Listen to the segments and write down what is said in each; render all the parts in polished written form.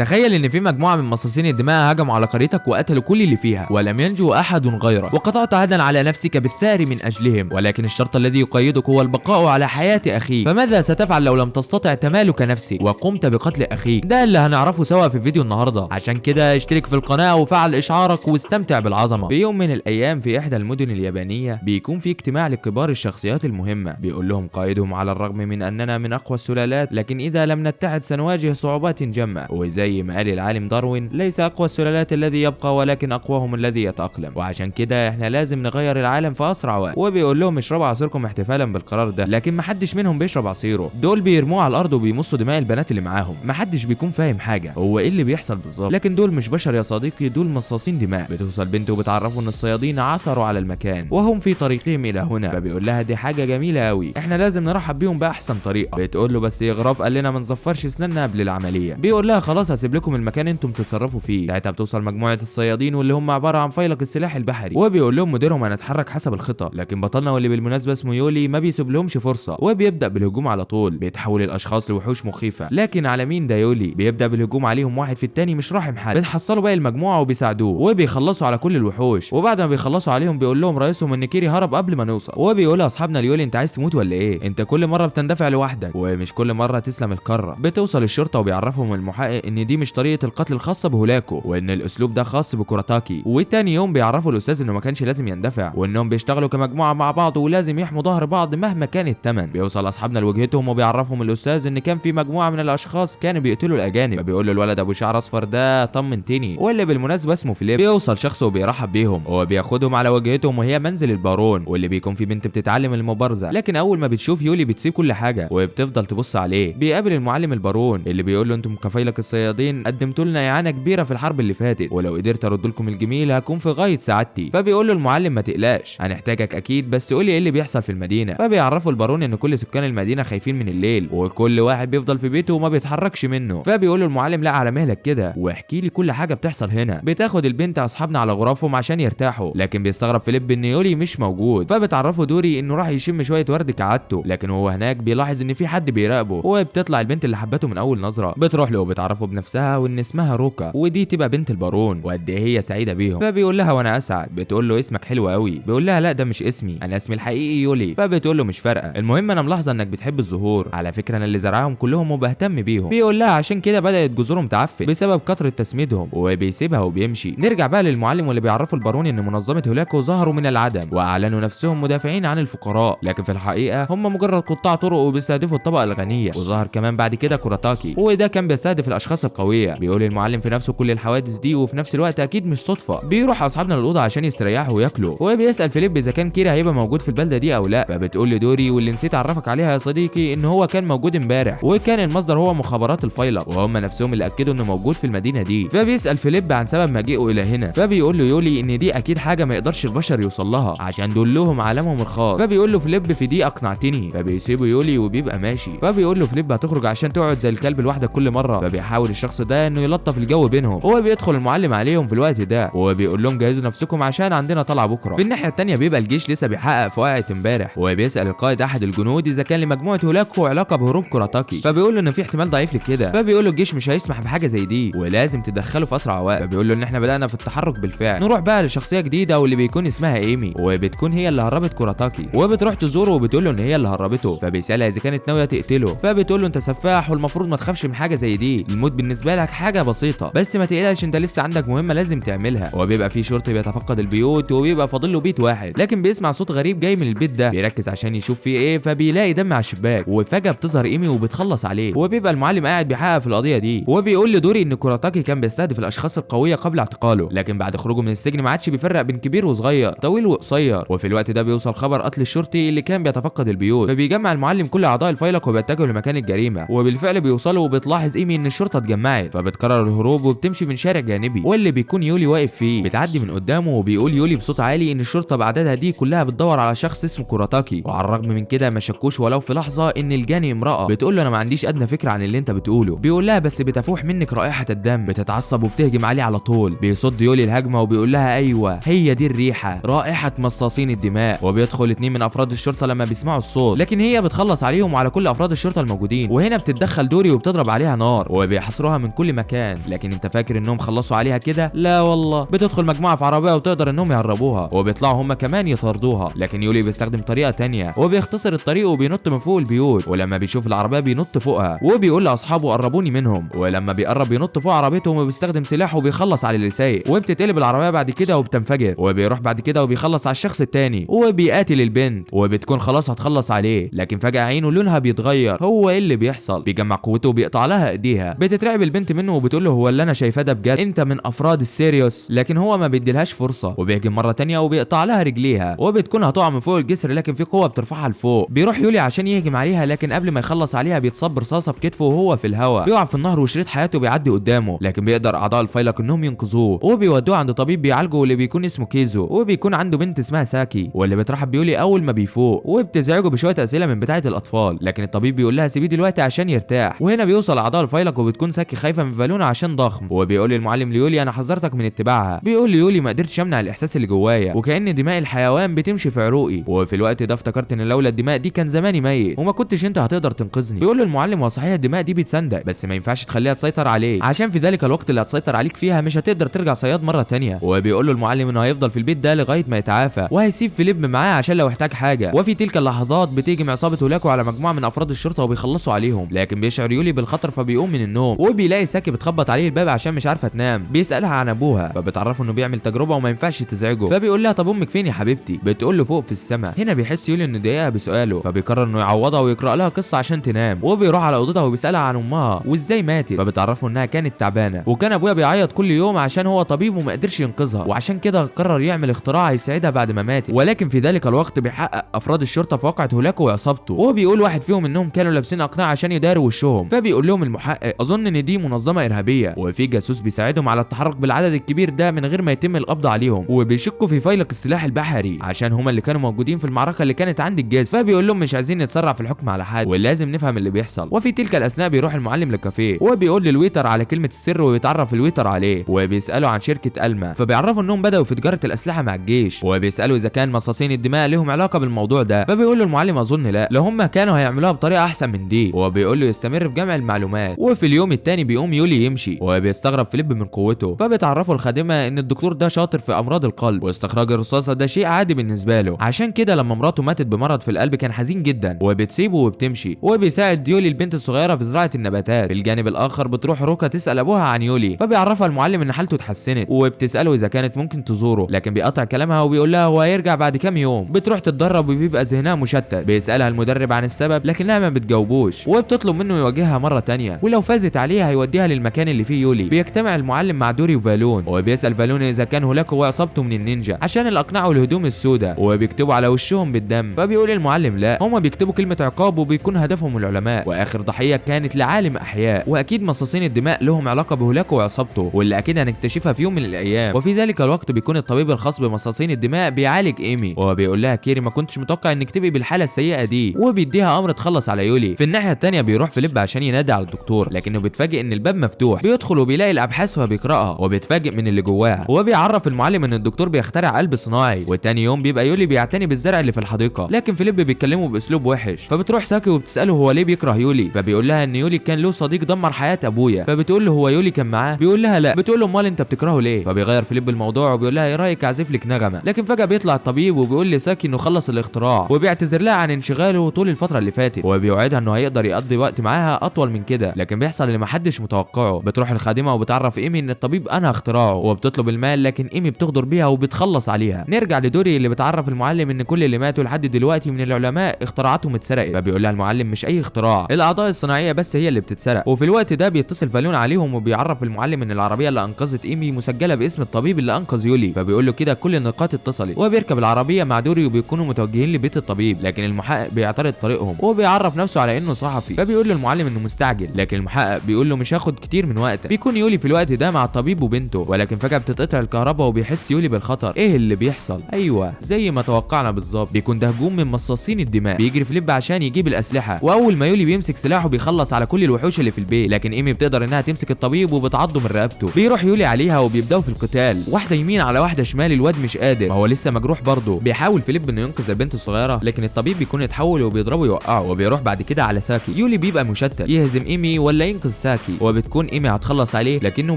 تخيل ان في مجموعة من مصاصين الدماء هجموا على قريتك وقتلوا كل اللي فيها ولم ينجو احد غيرك، وقطعت عهدا على نفسك بالثار من اجلهم، ولكن الشرط الذي يقيدك هو البقاء على حياة اخيك. فماذا ستفعل لو لم تستطع تمالك نفسك وقمت بقتل اخيك؟ ده اللي هنعرفه سوا في فيديو النهارده، عشان كده اشترك في القناة وفعل اشعارك واستمتع بالعظمة. في يوم من الايام في احدى المدن اليابانية بيكون في اجتماع لكبار الشخصيات المهمة، بيقول لهم قائدهم على الرغم من اننا من اقوى السلالات لكن اذا لم نتحد سنواجه صعوبات جمة، وزي ما قال العالم داروين ليس اقوى السلالات الذي يبقى ولكن اقواهم الذي يتأقلم، وعشان كده احنا لازم نغير العالم في اسرع وقت. وبيقول لهم اشربوا عصيركم احتفالا بالقرار ده، لكن محدش منهم بيشرب عصيره، دول بيرموه على الارض وبيمصوا دماء البنات اللي معاهم، محدش بيكون فاهم حاجة هو ايه اللي بيحصل بالظبط، لكن دول مش بشر يا صديقي، دول مصاصين دماء. بتوصل بنته وبتعرفوا ان الصيادين عثروا على المكان وهم في طريقهم الى هنا، فبيقول لها دي حاجة جميلة قوي، احنا لازم نرحب بيهم باحسن طريقه. بتقول له بس يا غراف قال لنا ما نزفرش اسناننا قبل العملية، بيقول لها خلاص هسيب لكم المكان انتم تتصرفوا فيه. ساعتها بتوصل مجموعة الصيادين واللي هم عبارة عن فيلق السلاح البحري، وبيقول لهم مديرهم هنتحرك حسب الخطة، لكن بطلنا واللي بالمناسبة اسمه يولي ما بيسيب لهمش فرصة وبيبدا بالهجوم على طول. بيتحول الاشخاص لوحوش مخيفة، لكن على مين ده يولي؟ بيبدا بالهجوم عليهم واحد في التاني مش راحم حد. بتحصلوا باقي المجموعة وبيساعدوه وبيخلصوا على كل الوحوش، وبعد ما بيخلصوا عليهم بيقول لهم رئيسهم ان كيري هرب قبل ما نوصل، وبيقول لاصحابنا ليولي انت عايز تموت ولا ايه؟ انت كل مرة بتندفع لوحدك ومش كل مرة تسلم الكره. بتوصل الشرطة وبيعرفهم المحقق ان دي مش طريقه القتل الخاصة بهولاكو وان الاسلوب ده خاص بكوراتاكي. وتاني يوم بيعرفوا الاستاذ انه ما كانش لازم يندفع وانهم بيشتغلوا كمجموعة مع بعض ولازم يحموا ظهر بعض مهما كان الثمن. بيوصل اصحابنا لوجهتهم وبيعرفهم الاستاذ ان كان في مجموعة من الاشخاص كانوا بيقتلوا الاجانب، فبيقول له الولد ابو شعر اصفر ده طمنتني، واللي بالمناسبة اسمه فيليب. بيوصل شخص وبيرحب بيهم وبياخدهم على وجهتهم وهي منزل البارون، واللي بيكون في بنت بتتعلم المبارزة، لكن اول ما بتشوف يولي بتسيب كل حاجة وبتفضل تبص عليه. بيقابل المعلم البارون اللي بيقول له انتم كفيلق الصيادين قدمتوا لنا اعانه كبيرة في الحرب اللي فاتت، ولو قدرت ارد لكم الجميل هكون في غاية سعادتي. فبيقول له المعلم ما تقلقش هنحتاجك اكيد، بس قولي ايه اللي بيحصل في المدينة. فبيعرفوا البارون ان كل سكان المدينة خايفين من الليل وكل واحد بيفضل في بيته وما بيتحركش منه. فبيقول له المعلم لا على مهلك كده واحكي لي كل حاجة بتحصل هنا. بتاخد البنت اصحابنا على غرفهم عشان يرتاحوا، لكن بيستغرب فيليب ان يولي مش موجود، فبتعرفوا دوري انه راح يشم شوية ورد كعادته، لكن وهو هناك بيلاحظ ان في حد بيراقبه، وبتطلع البنت اللي حبته من اول نظره. بتروح له وبتعرفه بنفسها وان اسمها روكا ودي تبقى بنت البارون وقد ايه هي سعيدة بيهم. فبيقول لها وانا اسعد، بتقول له اسمك حلو قوي، بيقول لها لا ده مش اسمي، انا اسمي الحقيقي يولي. فبتقول له مش فارقه، المهم انا ملاحظة انك بتحب الزهور، على فكرة انا اللي زرعهم كلهم وبهتم بيهم. بيقول لها عشان كده بدات جذورهم تعفن بسبب كثرة تسميدهم، وبيسيبها وبيمشي. نرجع بقى للمعلم واللي بيعرفوا البارون ان منظمة هولاكو ظهروا من العدم واعلنوا نفسهم مدافعين عن الفقراء، لكن في الحقيقة هم مجرد قطاع طرق وبيستهدفوا الطبقة الغنية. وظهر كمان بعد كده كوراتاكي وده كان بيستهدف الاشخاص القوية. بيقول المعلم في نفسه كل الحوادث دي وفي نفس الوقت اكيد مش صدفة. بيروح اصحابنا للاوضه عشان يستريحوا وياكلوا، وبيسال فيليب اذا كان كيري هيبقى موجود في البلدة دي او لا. فبتقول لدوري واللي نسيت اعرفك عليها يا صديقي ان هو كان موجود امبارح وكان المصدر هو مخابرات الفيلق وهم نفسهم اللي اكدوا انه موجود في المدينة دي. فبيسال فيليب عن سبب مجيئه الى هنا، فبيقول له يولي ان دي اكيد حاجة ما يقدرش البشر يوصل لها عشان دول لهم عالمهم الخاص. فبيقول له فيليب في دي اقنعتني، فبيسيبه يولي وبيبقى ماشي. فبيقول له فيليب هتخرج عشان تقعد زي الكلب لوحدك كل مرة. فبيحاول الشخص ده انه يلطف الجو بينهم، هو بيدخل المعلم عليهم في الوقت ده وبيقول لهم جهزوا نفسكم عشان عندنا طلعه بكره. في الناحية الثانية بيبقى الجيش لسه بيحقق في وقعه امبارح، وبيسال القائد احد الجنود اذا كان لمجموعة هولاكو علاقة بهروب كوراتاكي، فبيقول له ان في احتمال ضعيف لكده. فبيقول له الجيش مش هيسمح بحاجة زي دي ولازم تدخله في اسرع وقت. فبيقول له ان احنا بدانا في التحرك بالفعل. نروح بقى لشخصية جديدة واللي بيكون اسمها ايمي، وبتكون هي اللي هربت كوراتاكي، وبتروح تزوره وبتقول له ان هي اللي هربته. فبيسالها اذا كانت ناوية تقتله، فبتقول له انت سفاح والمفروض ما تخافش من حاجة زي دي، الموت بالنسبة لك حاجة بسيطة، بس ما تقلقش انت لسه عندك مهمة لازم تعملها. وبيبقى في شرطي بيتفقد البيوت وبيبقى فاضل له بيت واحد، لكن بيسمع صوت غريب جاي من البيت ده، بيركز عشان يشوف فيه ايه، فبيلاقي دم على الشباك، وفجاة بتظهر ايمي وبتخلص عليه. وبيبقى المعلم قاعد بيحقق في القضية دي، وبيقول لدوري ان كوراتاكي كان بيستهدف الاشخاص القوية قبل اعتقاله، لكن بعد خروجه من السجن ما عادش بيفرق بين كبير وصغير، طويل وقصير. وفي الوقت ده بيوصل خبر قتل الشرطي اللي كان بيتفقد البيوت، فبيجمع المعلم كل اعضاء الفيلق وبيتجهوا لمكان الجريمة، وبالفعل بيوصلوا وبتلاحظ ايمي ان الشرطة اتجمعت، فبتقرر الهروب وبتمشي من شارع جانبي واللي بيكون يولي واقف فيه. بتعدي من قدامه وبيقول يولي بصوت عالي ان الشرطة بعددها دي كلها بتدور على شخص اسمه كوراتاكي، وعلى الرغم من كده ما شكوش ولو في لحظة ان الجاني امراة. بتقول له انا ما عنديش ادنى فكرة عن اللي انت بتقوله، بيقول لها بس بتفوح منك رائحة الدم. بتتعصب وبتهجم عليه على طول. بيصد يولي الهجمة وبيقول لها ايوه هي دي الريحة، رائحة مصاصين الدماء. وبيدخل اتنين من افراد الشرطة لما بيسمعوا الصوت، لكن هي بتخلص عليهم وعلى كل افراد الشرطة الموجودين. وهنا بتتدخل دوري وبتضرب عليها نار، وبيحاصروا بيحاصروها من كل مكان. لكن انت فاكر انهم خلصوا عليها كده؟ لا والله، بتدخل مجموعة في عربية وتقدر انهم يهربوها، وبيطلعوا هم كمان يطاردوها. لكن يولي بيستخدم طريقه تانية وبيختصر الطريق وبينط من فوق البيوت، ولما بيشوف العربية بينط فوقها وبيقول لاصحابه قربوني منهم، ولما بيقرب بينط فوق عربيتهم وبيستخدم سلاحه وبيخلص على اللي سايق، وبتتقلب العربية بعد كده وبتنفجر، وبيروح بعد كده وبيخلص على الشخص التاني وبيقاتل البنت، وبتكون خلاص هتخلص عليه. لكن فجاة عينه لونها بيتغير، هو ايه اللي بيحصل؟ بيجمع قوته وبيقطع لها ايديها. بتترعب البنت منه وبتقول له هو اللي انا شايفاه ده بجد؟ انت من افراد السيريوس؟ لكن هو ما بيديلهاش فرصة وبيهجم مرة تانية وبيقطع لها رجليها، وبتكون هتقع من فوق الجسر لكن في قوة بترفعها لفوق. بيروح يولي عشان يهجم عليها، لكن قبل ما يخلص عليها بيتصاب رصاصة في كتفه وهو في الهواء، بيقع في النهر وشريط حياته بيعدي قدامه. لكن بيقدر اعضاء الفيلق انهم ينقذوه وبيودوه عند طبيب بيعالجه واللي بيكون اسمه كيزو، وبيكون عنده بنت اسمها ساكي واللي بترحب بيولي اول ما بيفوق، وبتزعجه بشوية اسئلة من بتاعه الاطفال. لكن الطبيب بيقول لها سيبيه دلوقتي عشان يرتاح. وهنا بيوصل اعضاء الفيلق وبتكون ساكي خايفة من فالون عشان ضخم، وبيقول للمعلم ليولي انا حذرتك من اتباعها. بيقول ليولي ما قدرتش امنع الاحساس اللي جوايا، وكأن دماء الحيوان بتمشي في عروقي، وفي الوقت ده افتكرت ان لولا الدماء دي كان زماني ميت وما كنتش انت هتقدر تنقذني. بيقول له المعلم هو صحيح الدماء دي بتسندك، بس ما ينفعش تخليها تسيطر عليك، عشان في ذلك الوقت اللي هتسيطر عليك فيها مش هتقدر ترجع صياد مرة تانية. وبيقول له المعلم انه هيفضل في البيت ده لغاية ما يتعافى، وهيسيب فيليب معاه عشان لو احتاج حاجة. وفي تلك اللحظات بتهجم عصابة هولاكو على مجموعة من افراد الشرطة وبيخلصوا عليهم. لكن بيشعر يولي بالخطر فبيقوم من النوم وبيلاقي ساكي بتخبط عليه الباب عشان مش عارفه تنام. بيسالها عن ابوها فبتعرفه انه بيعمل تجربه وما ينفعش تزعجه، فبيقول لها طب امك فين يا حبيبتي؟ بتقول له فوق في السماء. هنا بيحس يولي انه ضايقها بسؤاله، فبيقرر انه يعوضها ويقرا لها قصة عشان تنام. وبيروح على اوضتها وبيسالها عن امها وازاي ماتت، فبتعرفه انها كانت تعبانة وكان ابويا بيعيط كل يوم عشان هو طبيب وما قدرش ينقذها، وعشان كده قرر يعمل اختراع يساعدها بعد ما ماتت. ولكن في ذلك الوقت بيحقق افراد الشرطة في واقعه هولاكو وعصابته، وبيقول واحد فيهم انهم كانوا لابسين اقناع عشان يداروا وشهم. فبيقول لهم المحقق اظن ان دي منظمة ارهابية، وفي جاسوس بيساعدهم على التحرك بالعدد الكبير ده من غير ما يتم القبض عليهم، وبيشكوا في فيلق السلاح البحري عشان هما اللي كانوا موجودين في المعركة اللي كانت عند الجسر. فبيقول لهم مش عايزين نتسرع في الحكم على حد ولازم نفهم اللي بيحصل. وفي تلك الاثناء بيروح المعلم للكافيه وبيقول لل waiter على كلمة السر وبيتعرف ال waiter عليه، وبيساله عن شركة الما، فبيعرفوا انهم بداوا في تجارة الاسلحة مع الجيش، وبيسالوا اذا كان مصاصين الدماء لهم علاقة بالموضوع ده. فبيقول له المعلم اظن لا، لو هم كانوا هيعملوها بطريقة احسن من دي، وبيقول له يستمر في جمع المعلومات. وفي اليوم الثاني بيقوم يولي يمشي وبيستغرب فيليب من قوته، فبيتعرفوا الخادمة ان الدكتور ده شاطر في امراض القلب واستخراج الرصاصة ده شيء عادي بالنسبة له، عشان كده لما مراته ماتت بمرض في القلب كان حزين جدا، وبتسيبه وبتمشي. وبيساعد يولي البنت الصغيرة في زراعة النباتات. في الجانب الاخر بتروح روكا تسال ابوها عن يولي، فبيعرفها المعلم ان حالته اتحسنت، وبتساله اذا كانت ممكن تزوره، لكن بيقطع كلامها وبيقول لها هو هيرجع بعد كام يوم. بتروح تتدرب وبيبقى ذهنها مشتت، بيسالها المدرب عن السبب لكنها ما بتجاوبوش، وبتطلب منه يواجهها مرة تانية ولو فازت عليها هيوديها للمكان اللي فيه يولي. بيجتمع المعلم مع دوري وفالون، وبيسال فالون اذا كان هولاكو وعصابته من النينجا عشان الاقنعة والهدوم السوداء وبيكتبوا على وشهم بالدم. فبيقول المعلم لا، هما بيكتبوا كلمة عقاب وبيكون هدفهم العلماء، واخر ضحية كانت لعالم احياء، واكيد مصاصين الدماء لهم علاقة بهولاكو وعصابته واللي اكيد هنكتشفها في يوم من الايام. وفي ذلك الوقت بيكون الطبيب الخاص بمصاصين الدماء بيعالج ايمي، وبيقول لها كيري ما كنتش متوقع انك تبقي بالحالة السيئة دي، وبيديها امر تخلص على يولي. في الناحية الثانية بيروح فيليب عشان ينادي على الدكتور، لكنه بيتفاجئ ان الباب مفتوح. بيدخل وبيلاقي الابحاث فبيقراها وبيتفاجئ من اللي جواها، وبيعرف المعلم ان الدكتور بيخترع قلب صناعي. وتاني يوم بيبقى يولي بيعتني بالزرع اللي في الحديقة، لكن فيليب بيتكلمه باسلوب وحش. فبتروح ساكي وبتساله هو ليه بيكره يولي، فبيقول لها ان يولي كان له صديق دمر حياة ابويا. فبتقول له هو يولي كان معاه؟ بيقول لها لا. بتقول له امال انت بتكرهه ليه؟ فبيغير فيليب الموضوع وبيقول لها ايه رايك اعزف لك نغمة. لكن فجاة بيطلع الطبيب وبيقول لساكي انه خلص الاختراع، وبيعتذر لها عن انشغاله طول الفترة اللي فاتت، وبيوعدها انه هيقدر يقضي وقت معاها اطول من كده. لكن بيحصل اللي محدش متوقعه. بتروح الخادمة وبتعرف ايمي ان الطبيب انهى اختراعه، وبتطلب المال، لكن ايمي بتغدر بيها وبتخلص عليها. نرجع لدوري اللي بتعرف المعلم ان كل اللي ماتوا لحد دلوقتي من العلماء اختراعاتهم اتسرقت. فبيقول لها المعلم مش اي اختراع، الاعضاء الصناعية بس هي اللي بتتسرق. وفي الوقت ده بيتصل فالون عليهم وبيعرف المعلم ان العربية اللي انقذت ايمي مسجله باسم الطبيب اللي انقذ يولي. فبيقول له كده كل النقاط اتصلت. وبيركب العربية مع دوري وبيكونوا متوجهين لبيت الطبيب، لكن المحقق بيعترض طريقهم وبيعرف نفسه على انه صحفي. فبيقول له المعلم انه مستعجل، لكن المحقق بيقول له مش هاخد كتير من وقتك. بيكون يولي في الوقت ده مع الطبيب وبنته، ولكن فجاة بتتقطع الكهرباء وبيحس يولي بالخطر. ايه اللي بيحصل؟ ايوه زي ما توقعنا بالظبط، بيكون ده هجوم من مصاصين الدماء. بيجري فيليب عشان يجيب الاسلحة، واول ما يولي بيمسك سلاحه بيخلص على كل الوحوش اللي في البيت، لكن ايمي بتقدر انها تمسك الطبيب وبتعضه من رقبته. بيروح يولي عليها وبيبداوا في القتال، واحدة يمين على واحدة شمال. الواد مش قادر، ما هو لسه مجروح برضه. بيحاول فيليب انه ينقذ البنت الصغيرة، لكن الطبيب بيكون اتحول وبيضربه يوقعه. وبيروح بعد كده على ساكي. يولي بيبقى مشتت، يهزم ايمي ولا ينقذ ساكي. ساكي، وبتكون ايمي هتخلص عليه، لكنه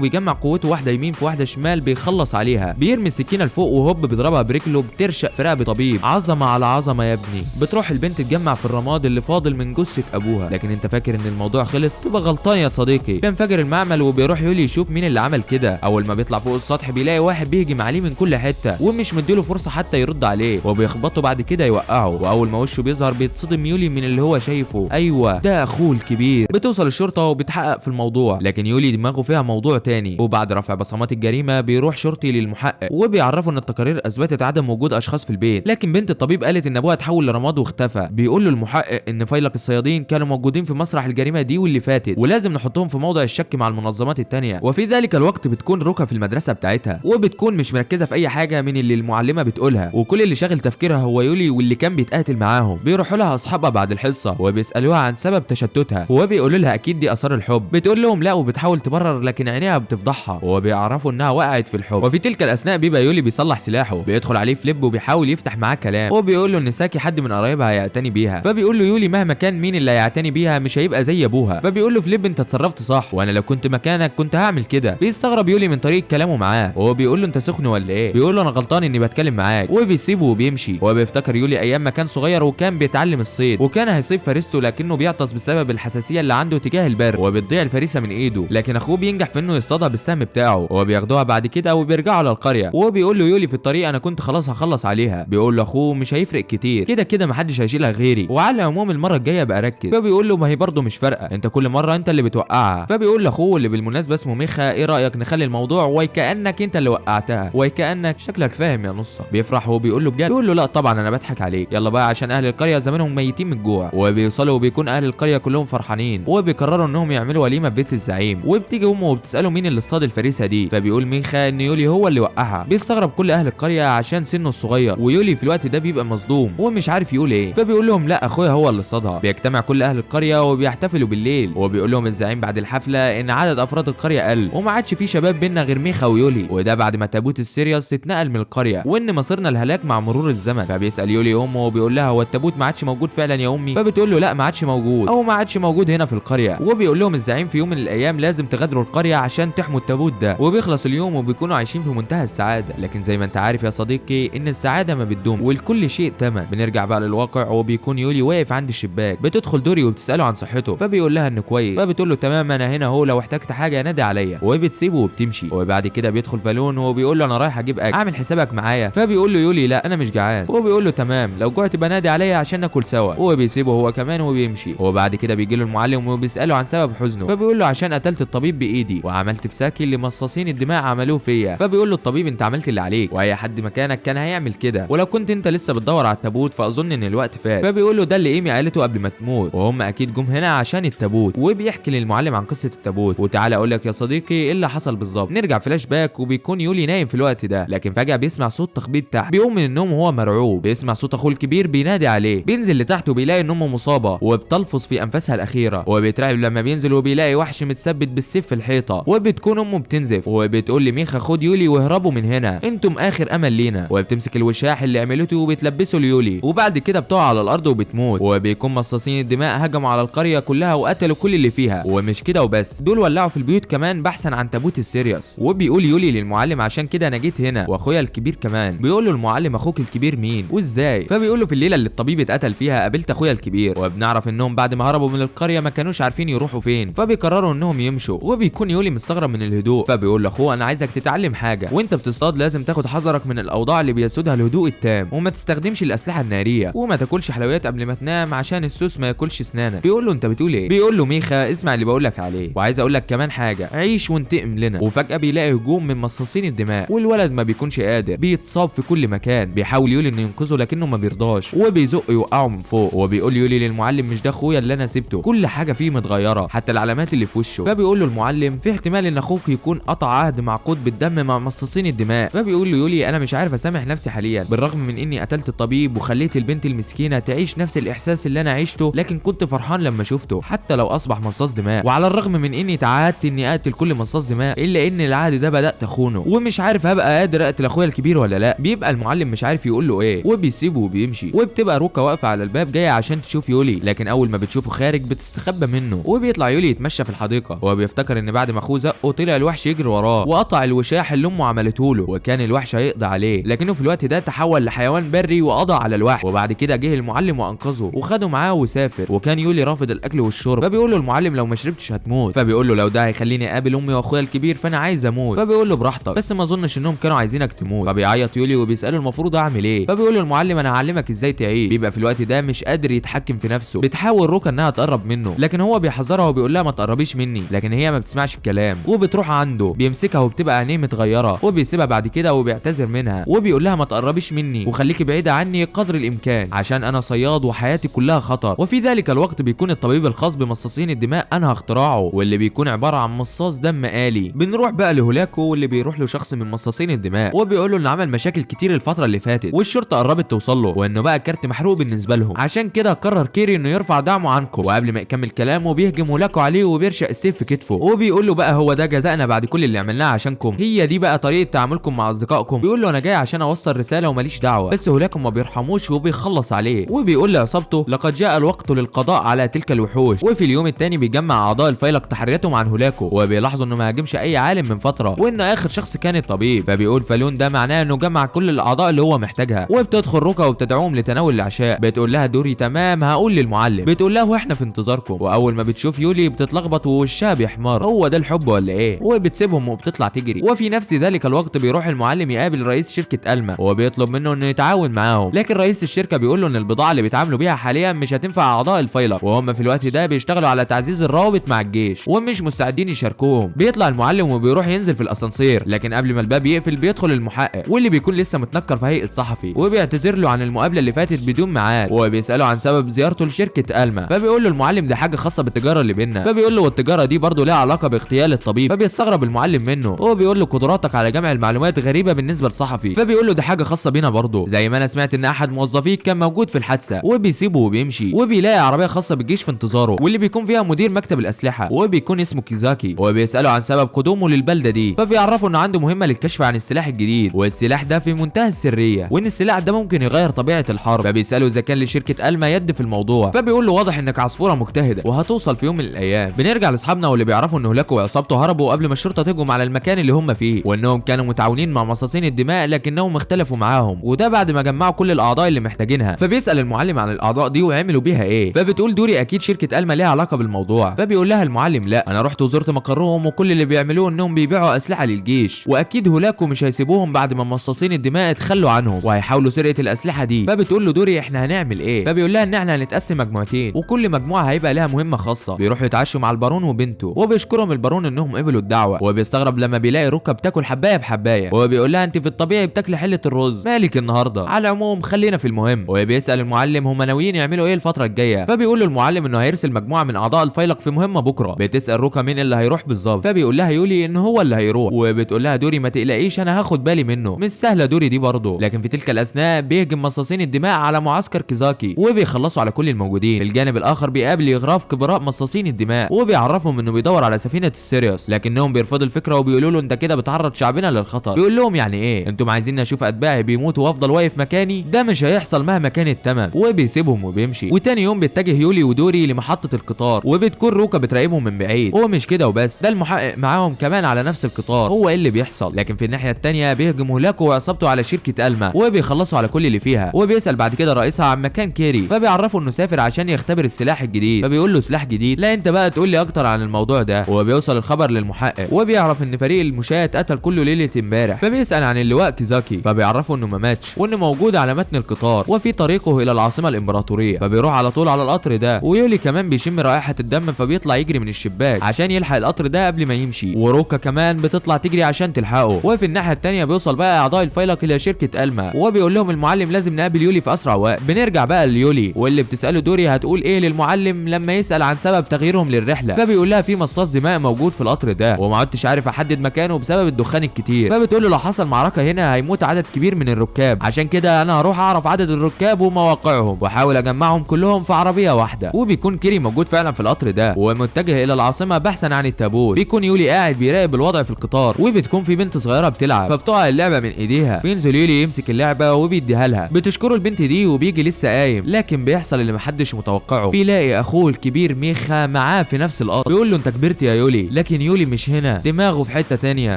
بيجمع قوته واحدة يمين في واحدة شمال بيخلص عليها. بيرمي السكينة لفوق وهوب بيضربها برجله، بترشق في رقبة طبيب. عظمه على عظمه يا ابني. بتروح البنت تجمع في الرماد اللي فاضل من جثة ابوها، لكن انت فاكر ان الموضوع خلص؟ تبقى غلطان يا صديقي. بينفجر المعمل وبيروح يولي يشوف مين اللي عمل كده. اول ما بيطلع فوق السطح بيلاقي واحد بيهجم عليه من كل حتة ومش مديله فرصة حتى يرد عليه، وبيخبطه بعد كده يوقعه. واول ما وشه بيظهر بيتصدم يولي من اللي هو شايفه، ايوه ده اخوه الكبير. بتوصل الشرطة وبتحقق في الموضوع، لكن يولي دماغه فيها موضوع تاني. وبعد رفع بصمات الجريمة بيروح شرطي للمحقق وبيعرفه ان التقارير اثبتت عدم وجود اشخاص في البيت، لكن بنت الطبيب قالت ان ابوها اتحول لرماد واختفى. بيقول له المحقق ان فيلق الصيادين كانوا موجودين في مسرح الجريمة دي واللي فاتت، ولازم نحطهم في موضع الشك مع المنظمات التانية. وفي ذلك الوقت بتكون روكا في المدرسة بتاعتها، وبتكون مش مركزه في اي حاجة من اللي المعلمة بتقولها، وكل اللي شاغل تفكيرها هو يولي واللي كان بيتقاتل معاهم. بيروحوا لها اصحابها بعد الحصة وبيسالوها عن سبب تشتتها، وبيقولوا لها اكيد دي اثار الحب. بتقول لهم لا، وبتحاول تبرر لكن عينيها بتفضحها، وبيعرفوا انها وقعت في الحب. وفي تلك الاثناء بيبقى يولي بيصلح سلاحه، بيدخل عليه فليب وبيحاول يفتح معاه كلام، وبيقول له ان ساكي حد من قرايبها هيعتني بيها. فبيقول له يولي مهما كان مين اللي هيعتني بيها مش هيبقى زي ابوها. فبيقول له فليب انت اتصرفت صح، وانا لو كنت مكانك كنت هعمل كده. بيستغرب يولي من طريقه كلامه معاه، وهو بيقول له انت سخن ولا ايه؟ بيقول له انا غلطان اني بتكلم معاك، وبيسيبه وبيمشي. وبيفتكر يولي ايام ما كان صغير وكان بيتعلم الصيد، وكان هيصيب فريسته لكنه بيعطس بسبب الحساسية اللي عنده تجاه البر، وبتضيع الفريسه من ايده، لكن اخوه بينجح في انه يصطادها بالسهم بتاعه. وبياخدوها بعد كده وبيرجعوا للقريه، وبيقول له يولي في الطريق انا كنت خلاص هخلص عليها. بيقول له اخوه مش هيفرق كتير، كده كده محدش هيشيلها غيري، وعلى العموم المرة الجاية بقى ركز. فبيقول له ما هي برضه مش فارقه، انت كل مرة انت اللي بتوقعها. فبيقول لاخوه اللي بالمناسبة اسمه ميخا ايه رايك نخلي الموضوع وكانك انت اللي وقعتها، وكانك شكلك فاهم يا نصه. بيفرح وبيقول له بجد؟ بيقول له لا طبعا انا بضحك عليك، يلا بقى عشان اهل القرية زمانهم ميتين من الجوع. وبيوصلوا وبيكون اهل القرية كلهم فرحانين، وبيقرروا انهم يعملوا وليمة في بيت الزعيم. وبتيجي امه وبتساله مين اللي اصطاد الفريسه دي، فبيقول ميخا ان يولي هو اللي وقعها. بيستغرب كل اهل القرية عشان سنة الصغير، ويولي في الوقت ده بيبقى مصدوم ومش عارف يقول ايه، فبيقول لهم لا اخويا هو اللي اصطادها. بيجتمع كل اهل القرية وبيحتفلوا بالليل، وبيقول لهم الزعيم بعد الحفلة ان عدد افراد القرية قل وما عادش في شباب بينا غير ميخا ويولي، وده بعد ما تابوت السيريوس اتنقل من القرية، وان مصيرنا الهلاك مع مرور الزمن. فبيسال يولي امه وبيقول لها هو التابوت ما عادش موجود فعلا يا امي؟ فبتقول له لا ما عادش موجود، او ما عادش موجود هنا في القرية. وبيقول لهم الزعيم في يوم من الايام لازم تغادروا القرية عشان تحموا التابوت ده. وبيخلص اليوم وبيكونوا عايشين في منتهى السعادة، لكن زي ما انت عارف يا صديقي ان السعادة ما بتدوم ولكل شيء ثمن. بنرجع بقى للواقع، وبيكون يولي واقف عند الشباك. بتدخل دوري وبتساله عن صحته، فبيقول لها انه كويس، فبتقول له تمام انا هنا اهو لو احتجت حاجة نادي عليا، وبتسيبه وبتمشي. وبعد كده بيدخل فالون وبيقول له انا رايح اجيب اكل، اعمل حسابك معايا. فبيقول له يولي لا انا مش جعان، وبيقول له تمام لو جوعت بنادي عليا عشان ناكل سوا، وبيسيبه هو كمان وبيمشي. وبعد كده بيجي له المعلم وبيساله عن سبب حزنه، فبيقول له عشان قتلت الطبيب بايدي وعملت في ساكي اللي مصاصين الدماء عملوه فيا. فبيقول له الطبيب انت عملت اللي عليك، واي حد مكانك كان هيعمل كده، ولو كنت انت لسه بتدور على التابوت فاظن ان الوقت فات. فبيقول له ده اللي ايمي قالته قبل ما تموت، وهم اكيد جم هنا عشان التابوت. وبيحكي للمعلم عن قصة التابوت، وتعالى اقول لك يا صديقي ايه اللي حصل بالظبط. نرجع فلاش باك، وبيكون يولي نايم في الوقت ده، لكن فجاة بيسمع صوت تخبيط تحت. بيقوم من النوم وهو مرعوب، بيسمع صوت اخوه الكبير بينادي عليه. بينزل لتحت وبيلاقي ان امه مصابه وبتلفظ في انفاسها الاخيرة، وبيترعب لما بينزل وبيلاقي وحش متثبت بالسيف في الحيطة، وبتكون امه بتنزف. وبتقول لميخا خد يولي واهربوا من هنا، انتم اخر امل لينا. وبتمسك الوشاح اللي عملته وبتلبسه ليولي، وبعد كده بتقع على الارض وبتموت. وبيكون مصاصين الدماء هجموا على القرية كلها وقتلوا كل اللي فيها، ومش كده وبس، دول ولعوا في البيوت كمان بحثا عن تابوت السيريوس. وبيقول يولي للمعلم عشان كده انا جيت هنا واخويا الكبير كمان. بيقول له المعلم اخوك الكبير مين وازاي؟ فبيقول له في الليلة اللي الطبيب اتقتل فيها قابلت اخويا الكبير. وبنعرف انهم بعد ما هربوا من القرية ما كانوش عارفين يروحوا فين، فبيقرروا انهم يمشوا. وبيكون يولي مستغرب من الهدوء، فبيقول لاخوه انا عايزك تتعلم حاجة، وانت بتصطاد لازم تاخد حذرك من الاوضاع اللي بيسودها الهدوء التام، وما تستخدمش الاسلحة النارية، وما تاكلش حلويات قبل ما تنام عشان السوس ما ياكلش اسنانك. بيقول له انت بتقول ايه؟ بيقول له ميخا اسمع اللي بقول لك عليه، وعايز اقول لك كمان حاجة، عيش وانتقم لنا. وفجاة بيلاقي هجوم من مصاصين الدماء، والولد ما بيكونش قادر، بيتصاب في كل مكان. بيحاول يولي انه ينقذه لكنه ما بيرضاش، وبيزق يوقعه من فوق. وبيقول يولي للمعلم مش ده اخويا اللي انا سبته، كل حاجة فيه متغيرة حتى العلامات اللي في وشه. فبيقول له المعلم في احتمال ان اخوك يكون قطع عهد معقود بالدم مع مصاصين الدماء. فبيقول له يولي انا مش عارف اسامح نفسي حاليا، بالرغم من اني قتلت الطبيب وخليت البنت المسكينة تعيش نفس الاحساس اللي انا عشته، لكن كنت فرحان لما شفته حتى لو اصبح مصاص دماء. وعلى الرغم من اني تعهدت اني اقتل كل مصاص دماء، الا ان العهد ده بدات اخونه، ومش عارف هبقى قادر اقتل اخويا الكبير ولا لا. بيبقى المعلم مش عارف يقول له ايه، وبيسيبه وبيمشي. وبتبقى روكا واقفة على الباب جاية عشان تشوف يولي، لكن اول ما بتشوفه خارج بتستخبى منه. وبيطلع يولي يتمشى بيتمشى في الحديقة وبيفتكر ان بعد ما اخوه زقه طلع الوحش يجري وراه وقطع الوشاح اللي امه عملته له، وكان الوحش هيقضي عليه، لكنه في الوقت ده تحول لحيوان بري وقضى على الوحش. وبعد كده جه المعلم وانقذه وخده معاه وسافر. وكان يولي رافض الاكل والشرب، فبيقول له المعلم لو ما شربتش هتموت، فبيقول له لو ده هيخليني اقابل امي واخويا الكبير فانا عايز اموت، فبيقول له براحتك بس ما اظنش انهم كانوا عايزينك تموت. فبيعيط يولي وبيساله المفروض اعمل ايه، فبيقول له المعلم انا هعلمك ازاي تعيش. بيبقى في الوقت ده مش قادر يتحكم في نفسه، بتحاول روكا انها تقرب منه لكن هو بيحذرها وبيقول لها ما تقربيش مني، لكن هي ما بتسمعش الكلام وبتروح عنده، بيمسكها وبتبقى عينيه متغيرة وبيسيبها بعد كده وبيعتذر منها وبيقول لها ما تقربيش مني وخليكي بعيدة عني قدر الامكان عشان انا صياد وحياتي كلها خطر. وفي ذلك الوقت بيكون الطبيب الخاص بمصاصين الدماء انهى اختراعه، واللي بيكون عبارة عن مصاص دم آلي. بنروح بقى لهولاكو واللي بيروح له شخص من مصاصين الدماء وبيقول له انه عمل مشاكل كتير الفترة اللي فاتت والشرطة قربت توصل له وانه بقى كارت محروق بالنسبة لهم، عشان كده قرر كيري انه يرفع دعمه عنكم. وقبل ما يكمل كلامه بيهجم هولاكو عليه وبيرشق السيف في كتفه وبيقول له بقى هو ده جزاءنا بعد كل اللي عملناه عشانكم، هي دي بقى طريقه تعاملكم مع اصدقائكم. بيقول له انا جاي عشان اوصل رسالة وماليش دعوه، بس هولاكو ما بيرحموش وبيخلص عليه وبيقول لعصابته لقد جاء الوقت للقضاء على تلك الوحوش. وفي اليوم الثاني بيجمع اعضاء الفيلق تحرياتهم عن هولاكو وبيلاحظوا انه ما هاجمش اي عالم من فترة وان اخر شخص كان الطبيب، فبيقول فالون ده معناه انه جمع كل الاعضاء اللي هو محتاجها. وبتدخل روكا وبتدعوهم لتناول العشاء، بتقول لها دوري تمام هقول للمعلم، بتقول له احنا في انتظاركم. واول ما بتشوف يولي بتتلخبط ووشها بيحمر، هو ده الحب ولا ايه؟ وبتسيبهم وبتطلع تجري. وفي نفس ذلك الوقت بيروح المعلم يقابل رئيس شركة ألما وبيطلب منه انه يتعاون معاهم، لكن رئيس الشركة بيقول له ان البضاعة اللي بيتعاملوا بيها حاليا مش هتنفع اعضاء الفيلق، وهم في الوقت ده بيشتغلوا على تعزيز الروابط مع الجيش ومش مستعدين يشاركوهم. بيطلع المعلم وبيروح ينزل في الاسانسير، لكن قبل ما الباب يقفل بيدخل المحقق واللي بيكون لسه متنكر في هيئة صحفي، وبيعتذر له عن المقابلة اللي فاتت بدون ميعاد، وبيساله عن سبب زيارته لشركة ألما، فبيقول له المعلم ده حاجة خاصة بالتجارة اللي بينا، فبيقول له والتجارة دي برضه لها علاقة باغتيال الطبيب، فبيستغرب المعلم منه وبيقول له قدراتك على جمع المعلومات غريبة بالنسبة لصحفي، فبيقول له ده حاجة خاصة بينا برضه زي ما انا سمعت ان احد موظفيك كان موجود في الحادثة، وبيسيبه وبيمشي. وبيلاقي عربية خاصة بالجيش في انتظاره واللي بيكون فيها مدير مكتب الاسلحة وبيكون اسمه كيزاكي، وبيساله عن سبب قدومه للبلده دي، فبيعرفه انه عنده مهمة للكشف عن السلاح الجديد والسلاح ده في منتهى السرية وان السلاح ده ممكن يغير طبيعة الحرب، فبيساله اذا كان لشركة ألما يد في الموضوع، فبيقول له واضح انك عصفوره مجتهدة وهتوصل في يوم من الايام. بنرجع لاصحابنا واللي بيعرفوا ان هولاكو وعصابته هربوا قبل ما الشرطة تهجم على المكان اللي هم فيه، وانهم كانوا متعاونين مع مصاصين الدماء لكنهم اختلفوا معاهم، وده بعد ما جمعوا كل الاعضاء اللي محتاجينها. فبيسال المعلم عن الاعضاء دي وعملوا بيها ايه، فبتقول دوري اكيد شركة ألما ليها علاقة بالموضوع، فبيقول لها المعلم لا انا رحت وزرت مقرهم وكل اللي بيعملوه انهم بيبيعوا اسلحة للجيش، واكيد هولاكو مش هيسيبوهم بعد ما مصاصين الدماء اتخلوا عنهم وهيحاولوا سرقه الاسلحة دي. فبتقول له دوري احنا هنعمل ايه، فبيقول لها ان احنا هنتقسم مجموعتين وكل مجموعة هيبقى لها مهمة خاصة. بيروحوا يتعشوا مع البارون وبنته وبيشكرهم البارون انهم قبلوا الدعوة، وبيستغرب لما بيلاقي روكا بتاكل حبايه بحبايه وبيقول لها انت في الطبيعي بتاكلي حله الرز مالك النهارده، على العموم خلينا في المهم. وبيسال المعلم هم ناويين يعملوا ايه الفترة الجاية، فبيقول له المعلم انه هيرسل مجموعة من اعضاء الفيلق في مهمة بكره. بتسال روكا مين اللي هيروح بالظبط، فبيقول لها يولي ان هو اللي هيروح، وبتقول لها دوري ما تقلقيش انا هاخد بالي منه، مش سهلة دوري دي برضه. لكن في تلك الاثناء بيهجم مصاصين الدماء على معسكر كيزاكي وبيخلصوا على كل الموجودين. في الجانب الاخر بيقابل يغراف كبراء مصاصين الدماء وبيعرفهم انه بيدور على سفينة السيريوس، لكنهم بيرفضوا الفكرة وبيقولوا له انت كده بتعرض شعبنا للخطر. بيقول لهم يعني ايه انتم عايزين اشوف اتباعي بيموتوا وافضل واقف مكاني، ده مش هيحصل مهما كان الثمن، وبيسيبهم وبيمشي. وتاني يوم بيتجه يولي ودوري لمحطه القطار وبتكون روكا بتراقبهم من بعيد، ومش كده وبس ده المحقق معاهم كمان على نفس القطار، هو ايه اللي بيحصل؟ لكن في الناحية الثانية بيهجم هولاكو وعصابته على شركة ألما وبيخلصوا على كل اللي فيها، وبيسال بعد كده رئيسها عن مكان كيري، فبيعرفه انه سافر عشان يختبر السلاح الجديد، فبيقول له سلاح جديد؟ لا انت بقى تقول لي اكتر عن الموضوع ده. وبيوصل الخبر للمحقق وبيعرف ان فريق المشاة اتقتل كله ليلة امبارح، فبيسال عن اللواء كيزاكي، فبيعرفه انه ما ماتش وانه موجود على متن القطار وفي طريقه الى العاصمة الامبراطورية، فبيروح على طول على القطر ده. ويولي كمان بيشم رائحة الدم فبيطلع يجري من الشباك عشان يلحق القطر ده قبل ما يمشي، وروكا كمان بتطلع تجري عشان تلحقه. وفي الناحية الثانية بيوصل بقى اعضاء الفيلق الى شركة ألما وبيقول لهم المعلم لازم نقابل يولي في اسرع وقت. بنرجع بقى ليولي واللي بتساله دوري هتقول ايه للمعلم لما يسال عن سبب تغييرهم للرحلة، فبيقول لها في مصاص دماء موجود في القطر ده وما عدتش عارف احدد مكانه بسبب الدخان الكتير، فبتقول له لو حصل معركة هنا هيموت عدد كبير من الركاب، عشان كده انا هروح اعرف عدد الركاب ومواقعهم واحاول اجمعهم كلهم في عربية واحدة. وبيكون كيري موجود فعلا في القطر ده ومتجه الى العاصمة بحثا عن التابوت. بيكون يولي قاعد بيراقب الوضع في القطار وبتكون في بنت صغيرة بتلعب فبتقع اللعبة من ايديها، بينزل يولي يمسك اللعبة وبيديها لها، بتشكره البنت دي وبيجي لسه قايم، لكن بيحصل اللي محدش متوقعه، بيلاقي اخوه الكبير ميخا معاه في في نفس القطر. بيقول له انت كبرت يا يولي، لكن يولي مش هنا، دماغه في حتة تانية.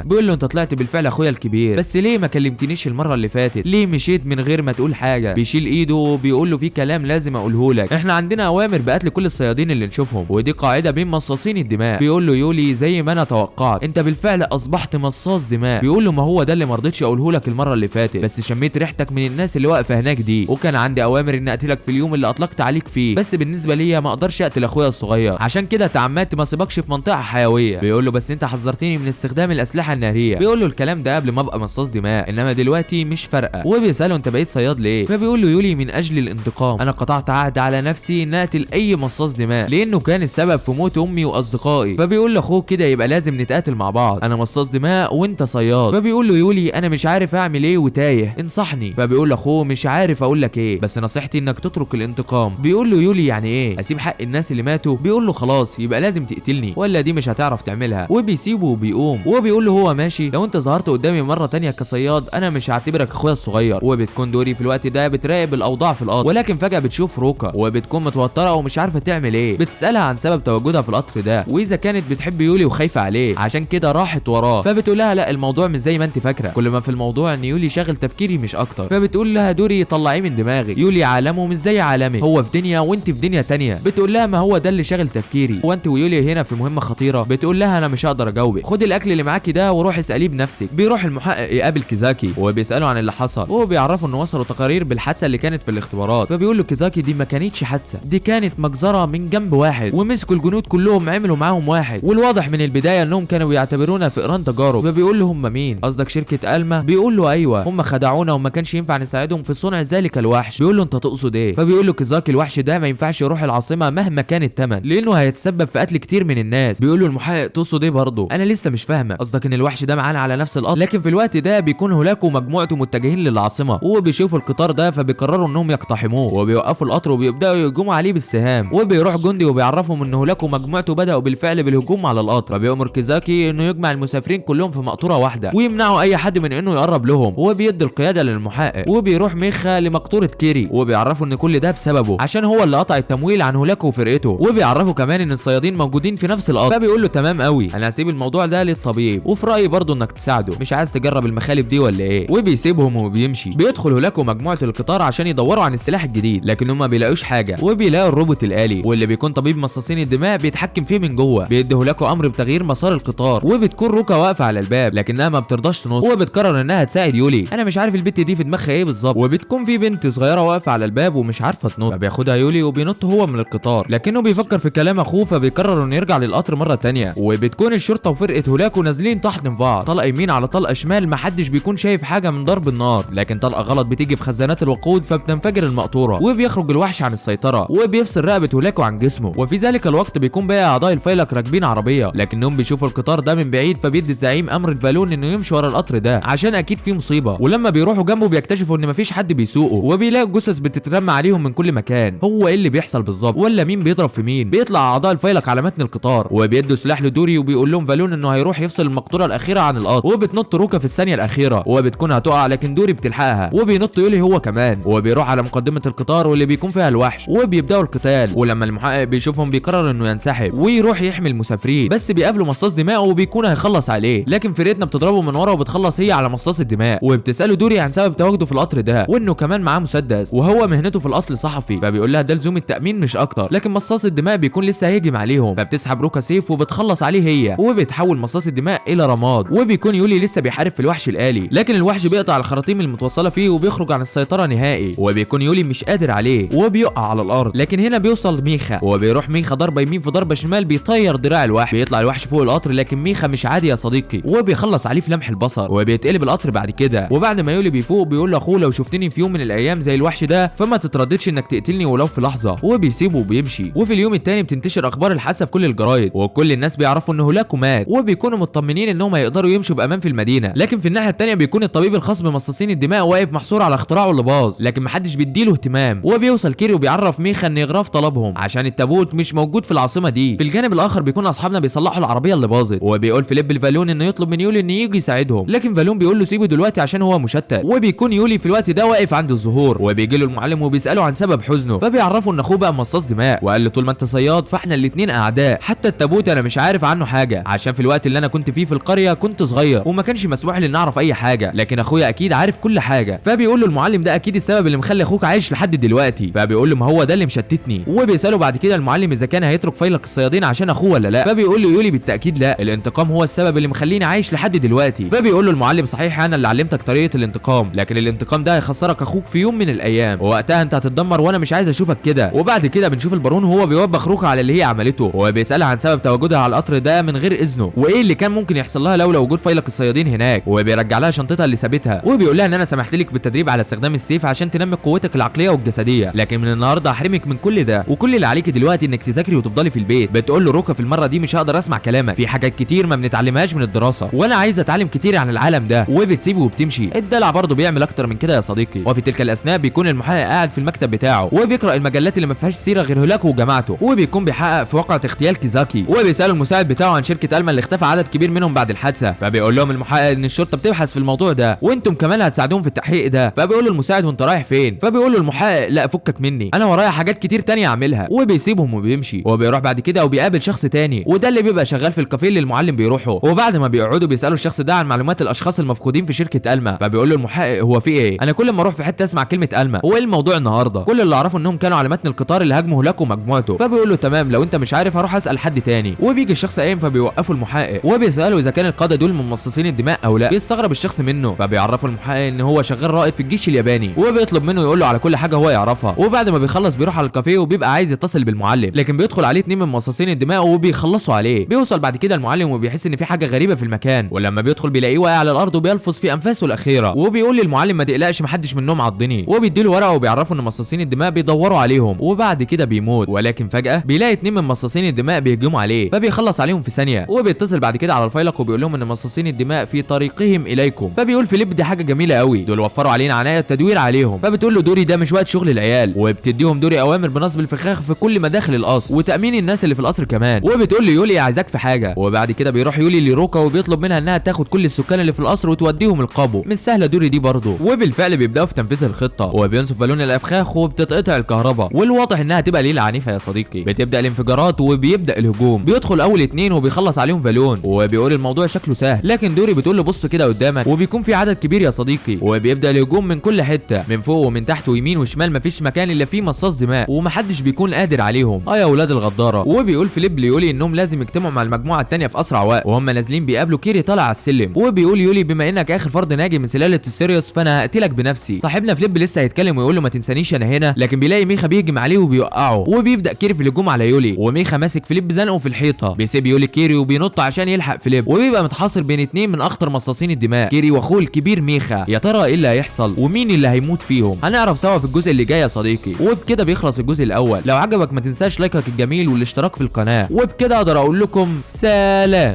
بيقول له انت طلعت بالفعل اخويا الكبير، بس ليه ما كلمتنيش المرة اللي فاتت؟ ليه مشيت من غير ما تقول حاجة؟ بيشيل ايده وبيقول له في كلام لازم اقوله لك، احنا عندنا اوامر بقتل كل الصيادين اللي نشوفهم، ودي قاعدة بين مصاصين الدماء. بيقول له يولي زي ما انا توقعت، انت بالفعل اصبحت مصاص دماء. بيقول له ما هو ده اللي ما رضيتش اقوله لك المرة اللي فاتت، بس شميت ريحتك من الناس اللي واقفة هناك دي، وكان عندي اوامر ان اقتلك في اليوم اللي اطلقت عليك فيه، بس بالنسبة ليا ما اقدرش اقتل اخويا الصغير، عشان كده تعمدت ما اسيبكش في منطقة حيوية. بيقول له بس انت حذرتني من استخدام الاسلحة النارية. بيقول له الكلام ده قبل ما ابقى مصاص دماء، انما دلوقتي مش فارقه. وبيساله انت بقيت صياد ليه؟ فبيقول له يولي من اجل الانتقام، انا قطعت عهد على نفسي ان اقتل اي مصاص دماء لانه كان السبب في موت امي واصدقائي. فبيقول لاخوه كده يبقى لازم نتقاتل مع بعض، انا مصاص دماء وانت صياد. فبيقول له يولي انا مش عارف اعمل ايه وتايه، انصحني. فبيقول لاخوه مش عارف اقول لك ايه، بس نصيحتي انك تترك الانتقام. بيقول له يولي يعني ايه؟ اسيب حق الناس اللي ماتوا؟ بيقول له خلاص يبقى لازم تقتلني، ولا دي مش هتعرف تعملها. وبيسيبه وبيقوم، وبيقول له هو ماشي، لو انت ظهرت قدامي مرة تانية كصياد انا مش هعتبرك اخويا الصغير. وبتكون دوري في الوقت ده بتراقب الاوضاع في القطر، ولكن فجاة بتشوف روكا وبتكون متوترة ومش عارفه تعمل ايه. بتسالها عن سبب تواجدها في القطر ده، واذا كانت بتحب يولي وخايفة عليه عشان كده راحت وراه. فبتقول لها لا الموضوع مش زي ما انت فاكره، كل ما في الموضوع ان يولي شاغل تفكيري مش اكتر. فبتقول لها دوري طلعيه من دماغي، يولي عالمه مش زي عالمي، هو في دنيا وانت في دنيا تانية. بتقول لها ما هو ده اللي شاغل تفكيري، وانت ويولي هنا في مهمة خطيرة. بتقول لها انا مش هقدر اجاوبك، خد الاكل اللي معاكي ده وروح اساليه بنفسك. بيروح المحقق يقابل كيزاكي وبيساله عن اللي حصل، وهو بيعرفه انه وصلوا تقارير بالحادثه اللي كانت في الاختبارات. فبيقول له كيزاكي دي ما كانتش حادثه، دي كانت مجزرة من جنب واحد، ومسكوا الجنود كلهم عملوا معاهم واحد، والواضح من البداية انهم كانوا بيعتبرونا فئران تجارب. فبيقول له هم مين؟ قصدك شركة الما؟ بيقول له ايوه، هم خدعونا وما كانش ينفع نساعدهم في صنع ذلك الوحش. بيقول له انت تقصد ايه؟ فبيقول له كيزاكي الوحش ده ما ينفعش يروح العاصمة مهما كان الثمن، لانه هيتسبب في قتل كتير من الناس. بيقول له المحقق تقصد ايه برضه؟ انا لسه مش فاهمه، قصدك ان الوحش ده معانا على نفس القطر؟ لكن في الوقت ده بيكون هولاكو ومجموعته متجهين للعاصمه، وبيشوفوا القطار ده فبيقرروا انهم يقتحموه، وبيوقفوا القطر وبيبداوا يهجموا عليه بالسهام. وبيروح جندي وبيعرفهم ان هولاكو ومجموعته بداوا بالفعل بالهجوم على القطر. فبيأمر كيزاكي انه يجمع المسافرين كلهم في مقطوره واحدة ويمنعوا اي حد من انه يقرب لهم، وبيدي القيادة للمحقق. وبيروح ميخا لمقطوره كيري وبيعرفوا ان كل ده بسببه عشان هو اللي قطع التمويل عن هولاكو وفرقته، وبيعرفوا كمان ان الصيادين موجودين في نفس القطر. فبيقول له تمام قوي، انا هسيب الموضوع ده للطبيب، وفي رايي برضه انك تساعده، مش عايز تجرب المخالب دي ولا ايه؟ وبيسيبهم وبيمشي. بيدخل هولاكو مجموعة القطار عشان يدوروا عن السلاح الجديد، لكن هم ما بيلاقوش حاجة، وبيلاقوا الروبوت الالي واللي بيكون طبيب مصاصين الدماء بيتحكم فيه من جوه. بيدي هولاكو امر بتغيير مسار القطار، وبتكون روكا واقفة على الباب لكنها ما بترضاش تنط، وبتقرر انها تساعد يولي. انا مش عارف البت دي في دماغها ايه بالظبط. وبتكون في بنت صغيرة واقفة على الباب ومش عارفه تنط، فبياخدها يولي وبينط هو من القطار، لكنه بيفكر في كلام اخوه فبيقرر انه يرجع للقطر مرة تانية. وبتكون الشرطة وفرقه هولاكو نازلين تحت بعض، طلقه يمين على طلقه شمال، محدش بيكون شايف حاجة من ضرب النار، لكن طلقه غلط بتيجي في خزانات الوقود فبتنفجر المقطوره، وبيخرج الوحش عن السيطرة وبيفصل رقبة هولاكو عن جسمه. وفي ذلك الوقت بيكون باقي اعضاء الفيلق راكبين عربية، لكنهم بيشوفوا القطار ده من بعيد، فبيدي الزعيم امر الفالون انه يمشي ورا القطر ده عشان اكيد في مصيبة. ولما بيروحوا جنبه بيكتشفوا ان مفيش حد بيسوقه، وبيلاقوا جثث بتترمى عليهم من كل مكان. هو ايه اللي بيحصل بالظبط؟ ولا مين بيضرب في مين؟ بيطلع اعضاء الفيلق على متن القطار وبيدوا سلاح لدوري، وبيقول لهم فالون انه هيروح يفصل المقطوره الاخيرة عن القطر. وبتنط روكا في الثانية الاخيرة وبتكون هتقع، لكن دوري بتلحقها وبينط يولي هو كمان، وبيروح على مقدمه القطار واللي بيكون فيها الوحش، وبيبداوا القتال. ولما المحقق بيشوفهم بيقرر انه ينسحب ويروح يحمي المسافرين، بس بيقابله مصاص دماء وبيكون هيخلص عليه، لكن فرقتنا بتضربه من ورا وبتخلص هي على مصاص الدماء. وبتساله دوري عن سبب تواجده في القطر ده، وانه كمان معاه مسدس وهو مهنته في الاصل صحفي، فبيقول لها ده لزوم التامين مش اكتر. لكن مصاص الدماء بيكون لسه هيهجم عليهم، فبتسحب روكا سيف وبتخلص عليه هي، وبيتحول مصاص الدماء الى رماد. وبيكون يولي لسه بيحارب في الوحش الالي، لكن الوحش بيقطع الخراطيم المتوصله فيه وبيخرج عن السيطرة نهائي، وبيكون يولي مش قادر عليه وبيقع على الارض. لكن هنا بيوصل ميخا، وبيروح ميخا ضربه يمين في ضربه شمال بيطير دراع الوحش، بيطلع الوحش فوق القطر، لكن ميخا مش عادي يا صديقي، وبيخلص عليه في لمح البصر، وبيتقلب القطر بعد كده. وبعد ما يولي بيفوق بيقول لاخوه لو شفتني في يوم من الايام زي الوحش ده فما تترددش انك تقتلني ولو في لحظة، وبيسيبه وبيمشي. وفي اليوم الثاني بتنتشر اخبار الحادثة في كل الجرايد، وكل الناس بيعرفوا ان هولاكو مات، وبيكونوا مطمنين انهم هيقدروا يمشوا بامان في المدينة. لكن في الناحية الثانية بيكون الطبيب الخاص بمصاصين الدماء واقف محصور على اختراعه اللي باظ، لكن محدش بيديله اهتمام. وبيوصل كيري وبيعرف ميخا ان اغراف طلبهم عشان التابوت مش موجود في العاصمة دي. في الجانب الاخر بيكون اصحابنا بيصلحوا العربية اللي باظت، وبيقول فيليب لفالون انه يطلب من يولي انه يجي يساعدهم، لكن فالون بيقول له سيبه دلوقتي عشان هو مشتت. وبيكون يولي في الوقت ده واقف عند الزهور، وبيجي له المعلم وبيساله عن سبب حزنه، فبيعرفه ان اخوه بقى مصاص دماء، وقال له طول ما انت صياد فاحنا الاثنين اعداء، حتى التابوت انا مش عارف عنه حاجة، عشان في الوقت اللي انا كنت فيه في القرية كنت صغير وما كانش مسموح لي ان اعرف اي حاجة، لكن اخويا اكيد عارف كل حاجة. فبيقول له المعلم ده اكيد السبب اللي مخلي اخوك عايش لحد دلوقتي. فبيقول له ما هو ده اللي مشتتني. وبيساله بعد كده المعلم اذا كان هيترك فيلق الصيادين عشان اخوه ولا لا. فبيقول له يولي بالتاكيد لا، الانتقام هو السبب اللي مخليني عايش لحد دلوقتي. فبيقول له المعلم صحيح انا اللي علمتك طريقه الانتقام، لكن الانتقام ده هيخسرك اخوك في يوم من الايام، ووقتها انت هتتدمر وانا مش عايز اشوفك كده. وبعد كده بنشوف البارون وهو بيوبخ روكا على اللي هي عملته، وبيسالها عن سبب تواجدها على القطر ده من غير اذنه، وايه اللي كان ممكن يحصل لها لولا وجود فيلق الصيادين هناك. وبيرجع لها شنطتها اللي سابتها، وبيقول لها ان انا سمحت لك بالتدريب على استخدام السيف عشان تنمي قوتك العقلية والجسدية، لكن من النهارده هحرمك من كل ده، وكل اللي عليكي دلوقتي انك تذاكري وتفضلي في البيت. بتقول له روكا في المرة دي مش هقدر اسمع كلامك، في حاجات كتير ما بنتعلمهاش من الدراسة، وانا عايز اتعلم كتير عن العالم ده. وبتسيبه وبتمشي. الدلع برضه بيعمل اكتر من كده يا صديقي. وفي تلك الاثناء بيكون المحقق قاعد في المكتب بتاعه وبيقرا المجلات اللي ما فيهاش سيره غير هولاكو وجماعته، وبيكون بيحقق في واقعه اغتيال كيزاكي. وبيساله المساعد بتاعه عن شركة الما اللي اختفى عدد كبير منهم بعد الحادثة. فبيقول لهم المحقق ان الشرطة بتبحث في الموضوع ده وانتم كمان هتساعدوهم في التحقيق ده. فبيقول له المساعد وانت رايح فين؟ فبيقول له المحقق لا فكك مني، انا ورايا حاجات كتير تانية اعملها. وبيسيبهم وبيمشي. وبيروح بعد كده وبيقابل شخص تاني، وده اللي بيبقى شغال في الكافيه اللي المعلم بيروحه. وبعد ما بيقعدوا بيسالوا الشخص ده عن معلومات الاشخاص المفقودين في شركة الما. فبيقول له المحقق هو في ايه؟ انا كل ما اروح في حتة اسمع كلمة الما، هو ايه الموضوع النهارده؟ كل اللي اعرفه انهم كانوا على متن القطار اللي هاجموا هولاكو ومجموعته. فبيقول له تمام، لو انت مش عارف هروح اسال حد تاني. وبيجي الشخص قايم فبيوقفوا المحقق وبيساله اذا كان القادة دول من مصاصين الدماء او لا. بيستغرب الشخص منه، فبيعرفوا المحقق ان هو شغال رائد في الجيش الياباني، وبيطلب منه يقول له على كل حاجة هو يعرفها. وبعد ما بيخلص بيروح على الكافيه وبيبقى عايز يتصل بالمعلم، لكن بيدخل عليه اتنين من مصاصين الدماء وبيخلصوا عليه. بيوصل بعد كده المعلم وبيحس ان في حاجة غريبة في المكان، ولما بيدخل بيلاقيه واقع على الارض وبيلفظ في انفاسه الاخيرة. وبيقول للمعلم ما تقلقش محدش منهم عضني، وبيديله ورقة وبيعرفه ان مصاصين الدماء بيدوروا عليهم. وبعد كده بيموت، ولكن فجاة بيلاقي اتنين من مصاصين الدماء بيهجموا عليه، فبيخلص عليهم في ثانية. وبيتصل بعد كده على الفيلق وبيقول لهم ان مصاصين الدماء في طريقهم اليكم. فبيقول فيليب دي حاجة جميلة قوي، دول وفروا علينا عناية التدوير عليهم. فبتقول له دوري ده مش وقت شغل العيال، وبتديهم دوري اوامر بنصب الفخاخ في كل مداخل القصر وتامين الناس اللي في القصر كمان. وبتقول له يولي عايزاك في حاجة. وبعد كده بيروح يولي لروكا وبيطلب منها انها تاخد كل السكان اللي في القصر وتوديهم القابو. مش سهلة دوري دي برضه. وبالفعل بيبداوا في تنفيذ الخطة، وبينصب بالون الافخاخ وبتتقطع الكهرباء، والواضح انها تبقى ليلة عنيفة يا صديقي. بتبدا الانفجارات وبيبدا الهجوم، بيدخل اول اتنين وبيخلص عليهم بالون، وبيقول الموضوع شكله سهل، لكن دوري بتقول له بص كده قدامك، وبيكون في عدد كبير يا صديقي. وبيبدا الهجوم من كل حتة، من فوق ومن تحت ويمين وشمال، مفيش مكان الا فيه مصاص دماء ومحدش بيكون قادر عليهم. يا اولاد الغداره. وبيقول فيليب ليولي انهم لازم يجتمعوا مع المجموعة الثانية في اسرع وقت. وهم نازلين بيقابلوا كيري طالع على السلم، وبيقول يولي بما انك اخر فرد ناجي من سلالة السيريوس فانا هقتلك بنفسي. صاحبنا فيليب لسه هيتكلم ويقول له ما تنسانيش انا هنا، لكن بيلاقي ميخا بيهجم عليه وبيوقعه. وبيبدا كيري في الهجوم على يولي، وميخا ماسك فيليب زنقه في الحيطة. بيسيب يولي كيري وبينط عشان يلحق فيليب، وبيبقى متحاصر بين اتنين من اخطر مصاصين الدماء، كيري واخوه الكبير ميخا. يا ترى ايه اللي هيحصل ومين اللي هيموت فيهم؟ هنعرف سوا في الجزء اللي جاي يا صديقي. وبكده بيخلص الجزء الاول. لو عجبك ما تنساش لايكك الجميل والاشتراك في القناة. وبكده اقدر اقول لكم سلام.